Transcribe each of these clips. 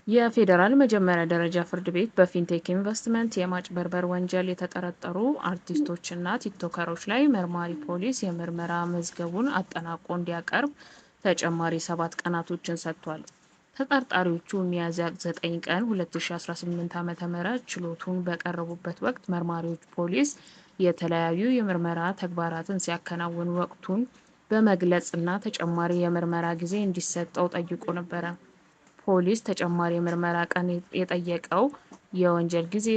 የፌዴራል መጀመሪያ ደረጃ ፍርድ ቤት በፊንቴክ ኢንቨስትመንት የማጭበርበር ወንጀል የተጠረጠሩ አርቲስቶችና ቲክቶከሮች ላይ መርማሪ ፖሊስ የምርመራ መዝገቡን አጠናቆ እንዲያቀርብ ተጨማሪ 7 ቀናቶችን ሰጥቷል። ተጠርጣሪዎቹ ሚያዝያ 9 ቀን 2018 ዓ.ም ችሎቱን በቀረቡበት ወቅት መርማሪዎች ፖሊስ የተለያዩ የምርመራ ተግባራትን ሲያከናውን ወቅቱን በመግለጽና ተጨማሪ የምርመራ ጊዜ እንዲሰጠው ጠይቆ ነበረ። ፖሊስ ተጨማሪ የምርመራ ቀን የጠየቀው የወንጀል ጊዜ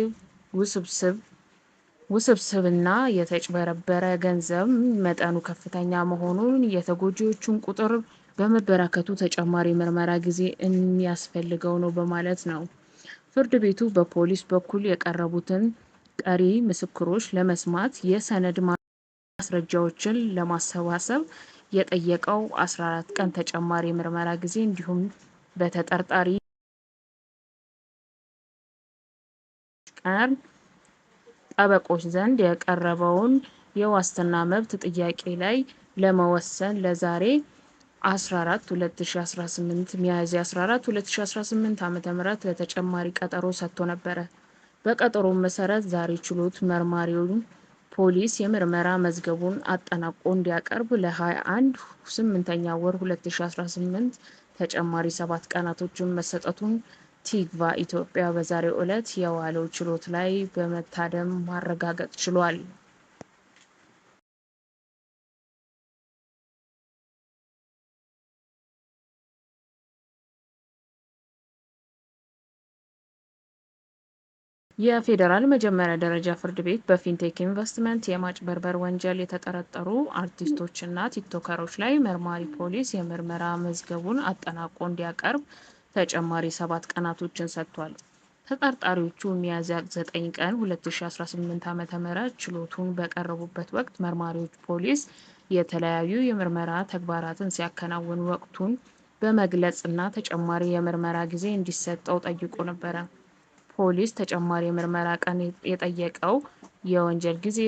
ውስብስብና የተጭበረበረ ገንዘብ መጠኑ ከፍተኛ መሆኑን፣ የተጎጂዎቹን ቁጥር በመበራከቱ ተጨማሪ ምርመራ ጊዜ የሚያስፈልገው ነው በማለት ነው። ፍርድ ቤቱ በፖሊስ በኩል የቀረቡትን ቀሪ ምስክሮች ለመስማት የሰነድ ማስረጃዎችን ለማሰባሰብ የጠየቀው 14 ቀን ተጨማሪ የምርመራ ጊዜ እንዲሁም በተጠርጣሪ ቀን ጠበቆች ዘንድ የቀረበውን የዋስትና መብት ጥያቄ ላይ ለመወሰን ለዛሬ 14 2018 ሚያዝያ 14 2018 ዓ.ም ለተጨማሪ ቀጠሮ ሰጥቶ ነበረ። በቀጠሮው መሰረት ዛሬ ችሎት መርማሪው ፖሊስ የምርመራ መዝገቡን አጠናቆ እንዲያቀርብ ለ21 8ኛ ወር 2018 ተጨማሪ 7 ቀናቶችን መሰጠቱን ቲግቫ ኢትዮጵያ በዛሬው ዕለት የዋለው ችሎት ላይ በመታደም ማረጋገጥ ችሏል። የፌዴራል መጀመሪያ ደረጃ ፍርድ ቤት በፊንቴክ ኢንቨስትመንት የማጭበርበር ወንጀል የተጠረጠሩ አርቲስቶችና ቲክቶከሮች ላይ መርማሪ ፖሊስ የምርመራ መዝገቡን አጠናቆ እንዲያቀርብ ተጨማሪ 7 ቀናቶችን ሰጥቷል። ተጠርጣሪዎቹ ሚያዝያ 9 ቀን 2018 ዓ.ም ችሎቱን በቀረቡበት ወቅት መርማሪዎች ፖሊስ የተለያዩ የምርመራ ተግባራትን ሲያከናውን ወቅቱን በመግለጽና ተጨማሪ የምርመራ ጊዜ እንዲሰጠው ጠይቆ ነበረ። ፖሊስ ተጨማሪ የምርመራ ቀን የጠየቀው የወንጀል ጊዜ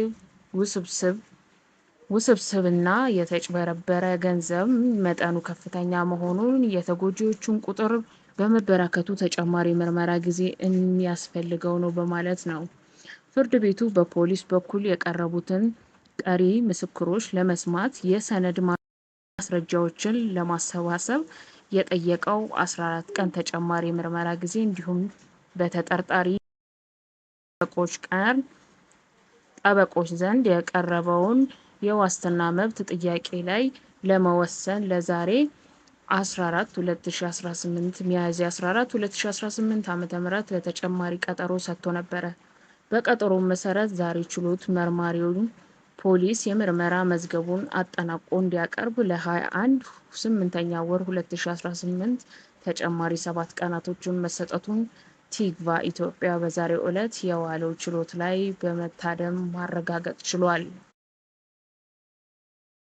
ውስብስብና የተጭበረበረ ገንዘብ መጠኑ ከፍተኛ መሆኑን፣ የተጎጂዎቹን ቁጥር በመበራከቱ ተጨማሪ የምርመራ ጊዜ የሚያስፈልገው ነው በማለት ነው። ፍርድ ቤቱ በፖሊስ በኩል የቀረቡትን ቀሪ ምስክሮች ለመስማት የሰነድ ማስረጃዎችን ለማሰባሰብ የጠየቀው 14 ቀን ተጨማሪ የምርመራ ጊዜ እንዲሁም በተጠርጣሪ ቀን ጠበቆች ዘንድ የቀረበውን የዋስትና መብት ጥያቄ ላይ ለመወሰን ለዛሬ 14 2018 ሚያዝያ 14 2018 ዓ.ም ለተጨማሪ ቀጠሮ ሰጥቶ ነበረ። በቀጠሮው መሰረት ዛሬ ችሎት መርማሪው ፖሊስ የምርመራ መዝገቡን አጠናቆ እንዲያቀርብ ለ21 8ኛ ወር 2018 ተጨማሪ 7 ቀናቶችን መሰጠቱን ቲግቫ ኢትዮጵያ በዛሬው ዕለት የዋለው ችሎት ላይ በመታደም ማረጋገጥ ችሏል።